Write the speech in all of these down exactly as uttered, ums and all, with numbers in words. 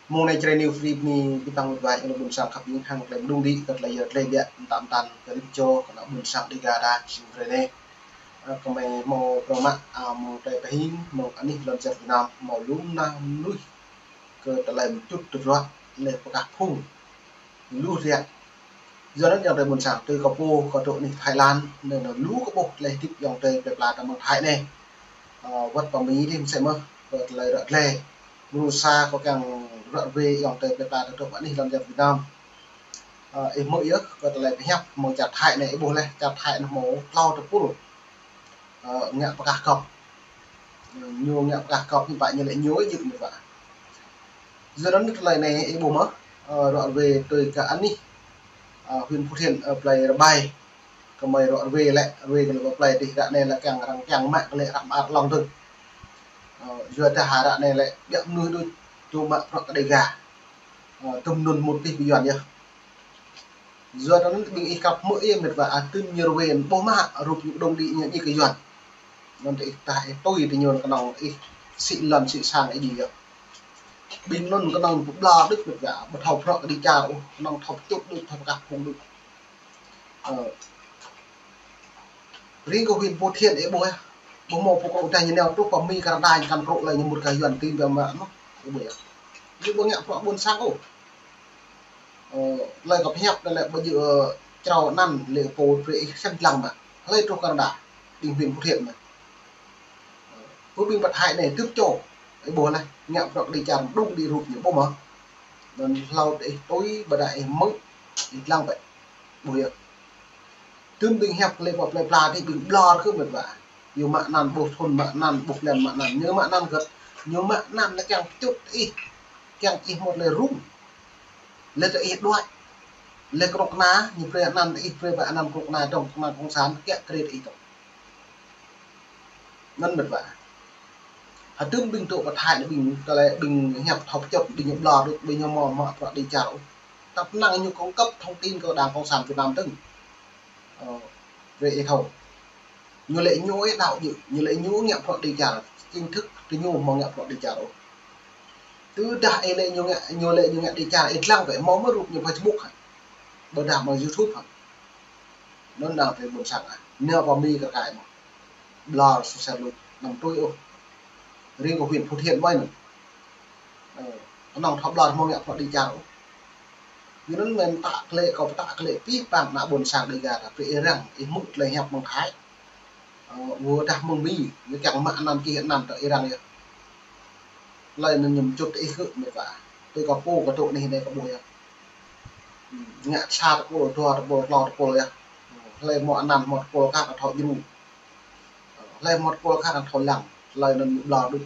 Mông anai Jrai New Free bơni ƀing ta mơ̆ng wai, ơ ƀôn sang khăp ƀing hăng tơlơi mơđung đĭ, kơ tơlơi yơr tơlơi ƀiă, mơta mơta kơ rĭm čô kơ ană ƀôn sang Dêga ta, sing Jrai anai. Ơ, kơmơi hmâo prŏng mă, ơ, mơ̆ng tơlơi pơhing, mơ̆ng anih lŏn čar Việt Nam, hmâo lu mơnah mơnuih kơ tơlơi mơčŭt tơdruă, lĕ pơkah phung lu riă. Yua anŭn yơh tơlơi ƀôn sang, tui kâo pô, kâo dŏ anih Thái Lan, anŭn lu kơ ƀuh tơlơi hơdip yơh tơlơi plơi pla ta mơ̆ng Thái anai. Ơ, wơ̆t pơ Mi dih mơsĕ mơ̆n, kơ tơlơi ră glai. Mơnuih sa kâo kiăng ră ruai yơh tơlơi plơi pla ta dŏ pơ anih lŏn čar Việt Nam. Ơ, ih hmư̆ yơh, kơ tơlơi pơhiăp mơ̆ng čar Thái anai, ih ƀuh laih, čar Thái anai hmâo klâo tơpul. Ơ, ngă pơkah gŏp. Ơ, ñu ngă pơkah gŏp hiư̆m pă ñu lĕ ñu ih jing mơ̆n wă. Yua anŭn tơlơi anai ih ƀuh mơ̆n, ơ, ră ruai tui kơ anih, ơ, huyện Phú Thiện, ơ, plơi Rơbai. Kơmơi ră ruai lĕ, ruai kơ lĕ pơ plơi dih ră anai lĕ kiăng arăng kiăng mă kơ lĕ ră mă arăng lŏng tơ̆ng. Ơ, yua dah ră anai lĕ ƀiă mơnuih đôč tŭ mă bruă kơ Dêga. Ơ, tŭm anŭn mŭt dih pơ Yuan yơh. Yua anŭn ƀing ih kăp hmư̆ yơh mĕt wa, ơ, tơm ñu ruai ƀuh mă rup ñu mơđung đĭ ñu djik kơ Yuan. Anŭn tơ ih tah ih tui tơ ñu kơnơ̆ng ih sĭ lŏn sĭ sang ih djai yơh. Ƀing anŭn kơnơ̆ng pơblŏr đôč mĕt wa, ƀu thâo bruă kơ dêh čar ôh, kơnơ̆ng thâo pơčŭt đôč, thâo pơkah phung đôč. Ơ. Ring kơ huyện Phú Thiện ih ƀuh yơh. Ƀu hmâo pô krŭ dah ñu nao truh pơ Mi Canada ñu kăn krŭ lơi ñu mŭt kơ Yuan tĭng biă mă mơ̆n. Ih ƀuh yơh. Ñu ƀu ngă bruă ƀôn sang ôh. Ơ, tơlơi kâo pơhiăp anai lĕ ƀu djơ̆, ơ, črâo anăn lĕ pô brơi ih sem lăng mă. Hlơi truh Canada, ƀing huyện Phú Thiện mơ̆n. Ơ, pơ ƀing pơ Thái anai tŭm čô. Ih ƀuh laih, ngă bruă kơ dêh čar mơđung đĭ rup ñu ƀuh mơ̆n. Anŭn hlâo tơ ih tui, ƀôdah ih hmư̆, ih lăng bĕ. Ƀuh yơh. Tơm ƀing hiăp kơ lĕ pơ plơi pla dih ƀing ƀlŏr kơ mĕt wa. Ñu mă anăn ƀuh thŭn mă anăn, ƀuh blan mă anăn. Ñu mă anăn kơ, ñu mă anăn lĕ kiăng pơčŭt ih. Kiăng ih hmâo tơlơi rŭng. Lĕ tơ ih đuaĭ. Lĕ krŭ kơna, ñu brơi anăn ih brơi ƀơi anăn krŭ kơna dŏng kơna cộng sản, kiăng krĕt ih dŏng. Anŭn mĕt wa. Hơdôm ƀing dŏ pơ Thái anai ƀing tơlơi ƀing hiăp thâo pơčŭt ƀing ñu ƀlŏr đôč ƀing ñu hmâo mă bruă dêh čar ôh. Tăp năng ñu cung cấp thông tin kơ đảng cộng sản Việt Nam tơ̆ng. Ơ, brơi ih thâo. Ñu lĕ ñu ih đaŏ djơ̆, ñu lĕ ñu ngă bruă dêh čar, chính thức tơ ñu hmâo ngă bruă dêh čar ôh. Tơdah ih lĕ ñu ngă, ñu lĕ ñu ngă dêh čar, ih lăng bĕ hmâo mơ̆ rup ñu Facebook hă. Ƀôdah mơ̆ng YouTube hă. Anŭn đang tơlơi ƀôn sang ah. Nao pơ Mi kơ kai mơ̆n. Ƀlŏr sơsĕ lu, anăm tui ôh. Ring kơ huyện Phú Thiện mơ̆n anŭn. Ơ, kơnơ̆ng thâo ƀlŏr hmâo ngă bruă dêh čar ôh. Yua anŭn mơ̆n pơtă kơ lĕ, kâo pơtă kơ lĕ pih păng ană ƀôn sang Dêga ta brơi ih răng, ih hmư̆ tơlơi hiăp mơ̆ng Thái. Ơ, ƀôdah mơ̆ng Mi, ñu kiăng mă anăn čih anăn tơ ih răng yơh. Tơlơi anŭn ñu mơčŭt ih kơ mĕt wa. Tui kâo pô kâo dŏ anih anai kâo ƀuh yơh. Ngă sa tơpul, dua tơpul, klâo tơpul yơh. Hlơi hmâo anăn hmâo tơpul kah kơ thâo djru. Hlơi hmâo tơpul kah kơ thâo lăng. Tơlơi anŭn ñu ƀlŏr đôč.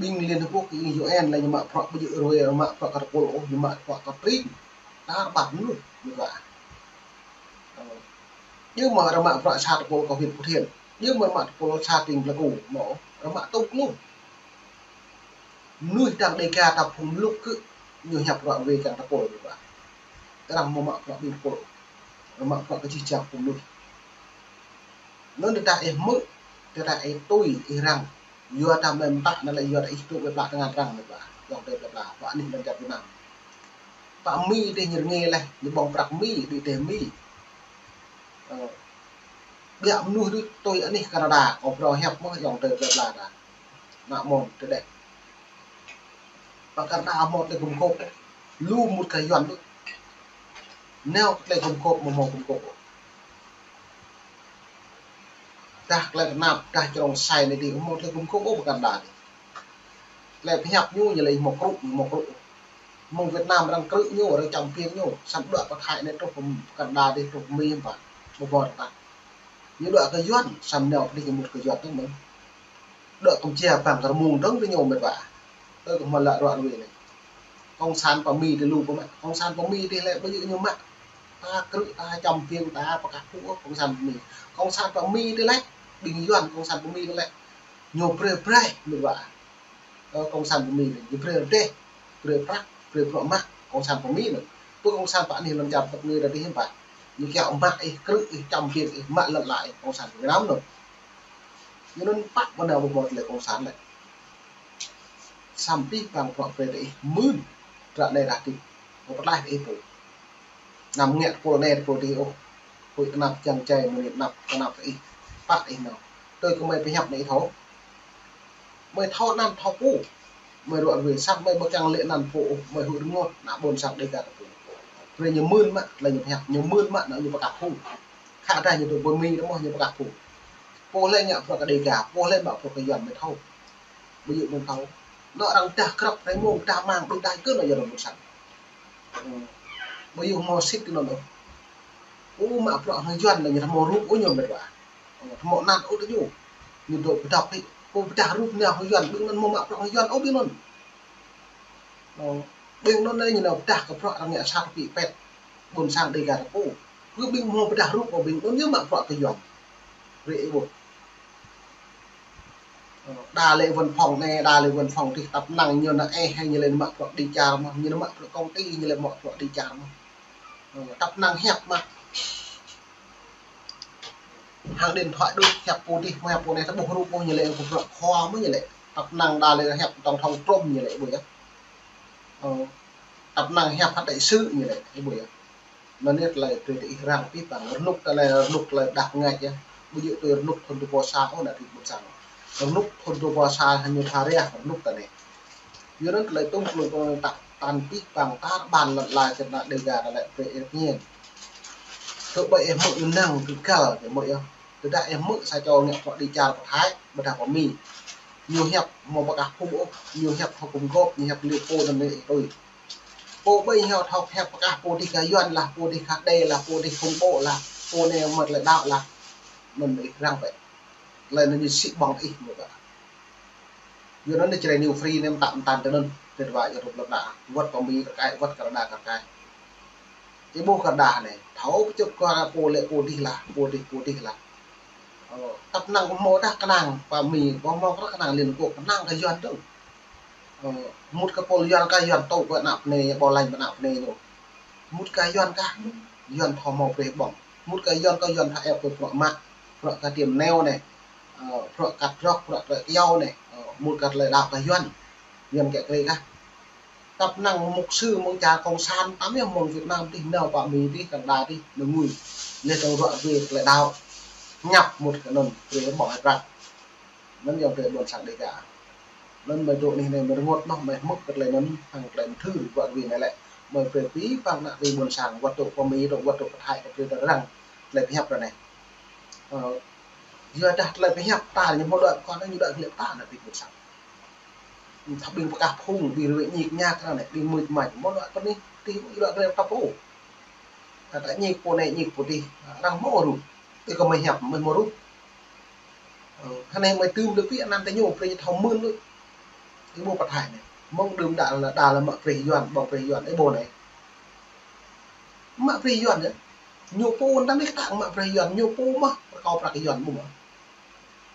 Ƀing Liên Hợp Quốc, ƀing U N lĕ ñu mă bruă ƀu djơ̆ ruai, mă bruă kơ tơpul ôh, ñu mă bruă kơ tring. Tar ƀar mơnuih, mĕt wa. Ơ. Djơ̆ mơ̆ arăng mă bruă sa tơpul kơ huyện Phú Thiện. Djơ̆ mơ̆ mă tơpul sa tring Pleiku, mơ̆ arăng mă tŭm klum. Mơnuih dang Dêga ta phung mlŭk kơ ñu hiăp bruă wê kiăng tơpul mĕt wa. Arăng hmâo mă bruă ƀing tơpul. Arăng mă bruă kơ jih jang phung mơnuih. Anŭn tơdah ih hmư̆, tơdah ih tui, ih răng. Yua dah mơ̆n mơta anŭn lĕ yua dah ih dŏ pơ plơi pla tơngan arăng mĕt wa. Yơh tơlơi plơi pla, pơ anih lŏn čar Việt Nam. Pơ Mi dih ñu rơngiă laih, ñu ƀơ̆ng prăk Mi, đĭ teh Mi. Ơ, ƀiă mơnuih đôč tui anih Canada, kâo phrâo hiăp mơ̆n yơh tơlơi plơi pla ta. Ană mơ̆n tơdeh. Pơ Canada hmâo tơlơi gum gôp. Lu mŭt kơ Yuan đôč. Nao tơlơi gum gôp mơ̆ hmâo gum gôp. Dah tơlơi kơnap, dah črông sai anai dih, hmâo tơlơi gum gôp ôh pơ Canada dih. Tơlơi pơhiăp ñu, ñu lĕ hmâo krŭ, hmâo krŭ. Mơ̆ng Việt Nam arăng krư̆ ñu, arăng čăm piêng ñu, samơ̆ đuaĭ pơ Thái anai truh pơ Canada dih, truh pơ Mi hiư̆m pă, ƀu ƀuh tah. Ñu đuaĭ kơ Yuan, samơ̆ nao pơ dih ñu mŭt kơ Yuan tơ̆ng mơ̆n. Đuaĭ kơ mơjia bang kơ rơmung dơ̆ng tơ ñu mĕt wa. Tơ kơ hmâo lă ruă ruai anai. Cộng sản pơ Mi dih lu pơmă. Cộng sản pơ Mi dih lĕ ƀu djơ̆ ñu mă. Ta krư̆, ta čăm piêng, ta pơkah pơpŭ, cộng sản pơ Mi. Cộng sản pơ Mi dih lĕ, ƀing Yuan cộng sản pơ Mi dih lĕ. Ñu brơi brơi mĕt wa. Ơ, cộng sản pơ Mi anai, ñu brơi rơdêh, brơi prăk, brơi bruă mă, cộng sản pơ Mi anai. Pơ cộng sản pơ anih lŏn čar tơpă anai rơdêh hiư̆m pă. Ñu kiăng mă ih, krư̆ ih, čăm piêng ih, mă lŏn ala ih, cộng sản pơ Việt Nam anai. Ñu anŭn pă ƀu nao ƀu ƀuh tơlơi cộng sản lĕ. Samơ̆ pih pang prŏ pre tơ ih mưn. Tră anai rah tih. Ơ pơtlaih tơ ih pô. Anăm ngă tơpul anai tơpul tih ôh. Huĭ tơnap jăn jai mơ̆n anăp tơnap tơ ih. Pă ih nao. Tui kơ mơi pơhiăp anai ih thâo. Mơi thâo anăn thâo pô. Mơi ruă ruê săk mơi ƀu kiăng lĕ anăn pô ôh. Mơi huĭ rơngot ană ƀôn sang Dêga tơ pô. Pre ñu mưn mă, lĕ ñu pơhiăp ñu mưn mă, ană ñu pơkă phung. Khă dah ñu tŭ ƀơi Mi tơ mơ̆ ñu pơkă phung. Pô lĕ ngă prŏ kơ Dêga, pô lĕ mă prŏ kơ Yuan mơi thâo. Ƀu djơ̆ mơ̆n thâo. Anŏ arăng dah krăp rơmông, dah mang, ƀing đah kơ anŏ Yuan ƀôn sang. Ƀu djơ̆ hmâo sĭt tơ anŭn ôh. Ơ mă prŏ hăng Yuan lĕ ñu hmâo rup ôh ñu mĕt wa. Hmâo anăn ôh tơ ñu. Ñu dŏ pơdŏp hĭ. Pô pơdah rup ñu hăng Yuan, ƀing anŭn hmâo mă prŏ hăng Yuan ôh ƀing anŭn. Ƀing anŭn lĕ ñu nao pơdah kơ prŏ arăng ngă sat pĭ pet. Ƀôn sang Dêga tơ pô. Kơ ƀing hmâo pơdah rup ƀing anŭn ñu mă prŏ kơ Yuan. Rĕ ih ƀuh. Đa lĕ văn phòng anai, đa lĕ văn phòng tih tăp năng ñu nao ĕh, ñu lĕ mă prŏ đĭ čar mơ̆n, ñu mă prŏ công ty, ñu lĕ mă prŏ đĭ čar mơ̆n. Tăp năng hiăp mă. Hăng điện thoại đôč hiăp pô tih, mă hiăp pô anai tơ ƀuh rup ƀuh ñu lĕ kơ prŏ khua mơ̆n ñu lĕ. Tăp năng đa lĕ hiăp tổng thống Trump ñu lĕ ƀuh yơh. Tăp năng hiăp hăt đại sứ ñu lĕ ƀuh yơh. Anŭn yơh tơlơi tui tơ ih răng pih pang rơnŭk tơlơi rơnŭk tơlơi đah pơngač yơh. Ƀu djơ̆ tui rơnŭk thun dua pluh sa ôh ană tih ƀôn sang. Rơnŭk thun dua pluh sa hăng ñu tha reh rơnŭk tơ anai. Yua anŭn tơlơi tŭm klung tơlơi tăk tan pih pang tar ƀan lăn ala čar ană Dêga tơlơi pre ih ñen. Tơƀai ih hmư̆ ñu năng kơ găl kơ hmư̆ yơh. Tơdah ih hmư̆ sa čô ngă prŏ đĭ čar pơ Thái, ƀôdah pơ Mi. Ñu hiăp hmâo pơkă phung ôh, ñu hiăp hơkŭm gŏp, ñu hiăp lĕ pô anŭn lĕ ih tui. Pô ƀai hiăp thâo hiăp pơkă pô tih kơ Yuan lah, pô tih kơ Đê lah, pô tih khŭng ƀô̆ lah, pô anai mơ̆t lĕ đaŏ lah. Anŭn ih răng pĕ. Lĕ anŭn ñu sĭ ƀơ̆ng ih mơ̆ ƀă. Yua anŭn ñu čơrei New Free anai mơtă mơtăn tơ anŭn. Tơt wa yua rup lăp đa. Wơ̆t pơ Mi kơ kai, wơ̆t Canada kơ kai. Ih ƀuh kơ đah anai. Thâo pơčŭt kơ pô lĕ pô tih lah, pô tih, pô tih lah. Ơ, tăp năng hmâo dah kơnang pơ Mi, ƀu hmâo kơ kơnang Liên Hợp Quốc, kơnang kơ Yuan tơ. Ơ, mŭt kơ pô Yuan kơ Yuan tŭ kơ ană pơnai, ƀu lañ pơ ană pơnai ñu. Mŭt kơ Yuan kơ, Yuan thâo hmâo brơi ƀơ̆ng. Mŭt kơ Yuan kơ Yuan thâo ĕp kơ prŏ mă, prŏ kơ tiêm neo anai. Ơ, prŏ kăt rŏk, prŏ kơ kyâo anai. Ơ, mŭt kơ tơlơi đaŏ kơ Yuan. Yuan kĕ krê kơ. Tăp năng mục sư mơ̆ng čar cộng sản, tăm yơh mơ̆ng Việt Nam tih, nao pơ Mi tih, Canada tih, nao ngui. Lĕ tơ̆ng ruă ruê tơlơi đaŏ. Ñăp mŭt kơ anŭn, brơi ƀơ̆ng hơdră. Anŭn yơh pre ƀôn sang Dêga. Anŭn mơi dŏ anih anai mơi rơngot mơ̆n, mơi hmư̆ kơ tơlơi anŭn, hăng tơlơi mơthưr ruă ruê anai lĕ. Mơi pre pih pang ană tih ƀôn sang, wơ̆t dŏ pơ Mi, dŏ wơ̆t dŏ pơ Thái, kơ pre tơrăng. Tơlơi pơhiăp ră anai. Ơ, yua dah tơlơi pơhiăp ta ñu hmâo đuaĭ pơkŏn, ñu đuaĭ pơhiăp ta ană tih ƀôn sang. Thâo ƀing pơkă phung, ƀing ruai ñik ñak ră anai, ƀing mưč mač, hmâo đuaĭ pơ anih, tih ƀu đuaĭ kơ ta pô. Ta ta ñik pô anai, ñik pô tih, arăng hmâo rup. Tui kơ mơi hiăp, mơi hmâo rup. Ơ, hơnai mơi tưm lĕ pih anăn tơ ñu, brơi ñu thâo mưn lui. Ih ƀuh pơ Thái anai. Mơ̆ng đưm đă lĕ, đa lĕ mă brơi Yuan, ƀơ̆ng brơi Yuan, ih ƀuh anai. Mă brơi Yuan yơh. Ñu pô anŭn tăm ih kơtang mă brơi Yuan, ñu pô mơ̆, rơkâo prăk Yuan ƀu mơ̆.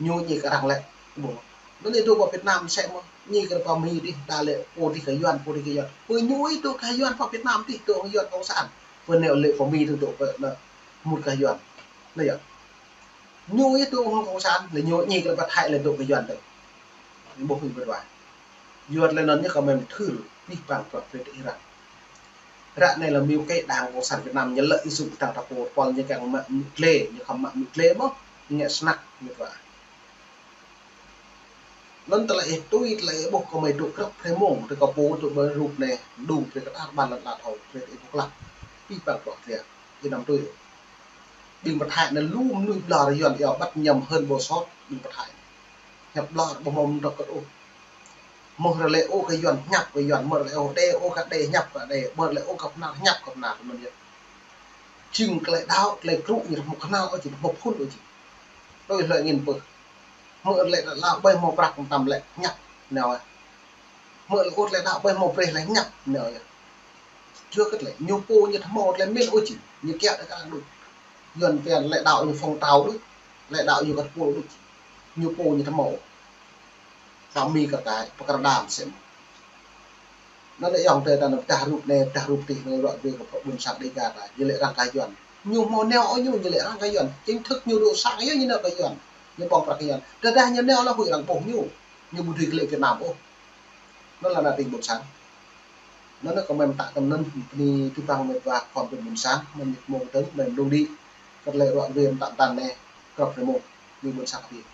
Ñu ñik arăng lĕ, ƀu mơ̆. Anŭn ih dŏ pơ Việt Nam sĕ mơ̆, ñik kơ pơ Mi tih, đa lĕ pô tih kơ Yuan, pô tih kơ Yuan. Pơ ñu ih dŏ kơ Yuan pơ Việt Nam tih, dŏ Yuan cộng sản. Pơ neo lĕ pơ Mi tih dŏ pơ anŭn, mŭt kơ Yuan. Anŭn yơh. Ñu yơh dŏ hăng cộng sản, lĕ ñu ñik lĕ pơ Thái lĕ dŏ kơ Yuan tơ. Ƀuh hĭ ƀơ̆t wa. Yua tơlơi anŭn ñu kơ mơi mơthưr, pih pang prŏ pre tơ ih răng. Ră anai lĕ mơ̆ng kơ đảng cộng sản Việt Nam ñu lĕ ih sŭk tang ta pô, pol ñu kiăng mă mŭt lĕ, ñu khŏm mă mŭt lĕ mơ̆, ñu ngă snăk, mĕt wa. Anŭn tơlơi ih tui, tơlơi ih ƀuh kơ mơi dŏ krăp pre mông, tơ kơ pô dŏ ƀơi rup anai, đŭng pre kơ tar ƀan lăn ala thâo, pre tơ ih ƀuh klă. Pih pang prŏ pre, ih anăm tui. Ƀing pơ Thái anai lu mơnuih ƀlŏr Yuan iâu băt ñăm hơn ƀô sot, ƀing pơ Thái. Hiăp ƀlŏr ƀu hmâo mơdrŏk kơt ôh. Mơ̆ rơlĕ ôh kơ Yuan hiăp kơ Yuan, mơ̆ rơlĕ ôh Đê ôh kơ Đê hiăp kơ Đê, mơ̆ rơlĕ ôh kơ Bơnar hiăp kơ Bơnar, anŭn yơh. Jing tơlơi đaŏ, tơlơi krŭ ñu hmâo kơnăl ôh jing, hmâo phŭn ôh jing. Tui hlơi angĭn pơh. Mơ̆ rơlĕ đaŏ ƀai hmâo prăk tăm lĕ hiăp nao. Mơ̆ rơlĕ ôh tơlơi đaŏ ƀai hmâo brơi lĕ hiăp nao yơh. Yua kơ tơlơi ñu pô ñu ƀu hmâo tơlơi mĭn ôh jing, ñu kiăng tơlơi kơ arăng đôč. Yuan pian lĕ đaŏ ñu phong trào đôč, lĕ đaŏ ñu kơ pô đôč. Ñu pô ñu ƀu hmâo. Pơ Mi kơ kai, pơkơdơ̆ng sĕ mơ̆. Anŭn lĕ yơh tơ ta anŭn pơdah rup anai, pơdah rup tih anai ruă ruê kơ ƀôn sang Dêga ta, ñu lĕ arăng kơ Yuan. Ñu hmâo neo ôh ñu, ñu lĕ arăng kơ Yuan. Chính thức ñu dŏ sang yơh ñu neo kơ Yuan. Ñu ƀơ̆ng prăk kơ Yuan. Tơdah ñu neo lĕ huĭ arăng ƀuh ñu. Ñu ƀu dưi kơ lĕ Việt Nam ôh. Anŭn lĕ ană tring ƀôn sang. Anŭn kơ mơi mơtă tăm anŭn, bơni tơpă mơi dua khom tơm ƀôn sang, mơi mĭt mông tơng, mơi mlung đĭ. Kơ tơlơi ruă ruê mơtă tăn anai, krŏp rơmô, bơni ƀôn sang kơ ƀing.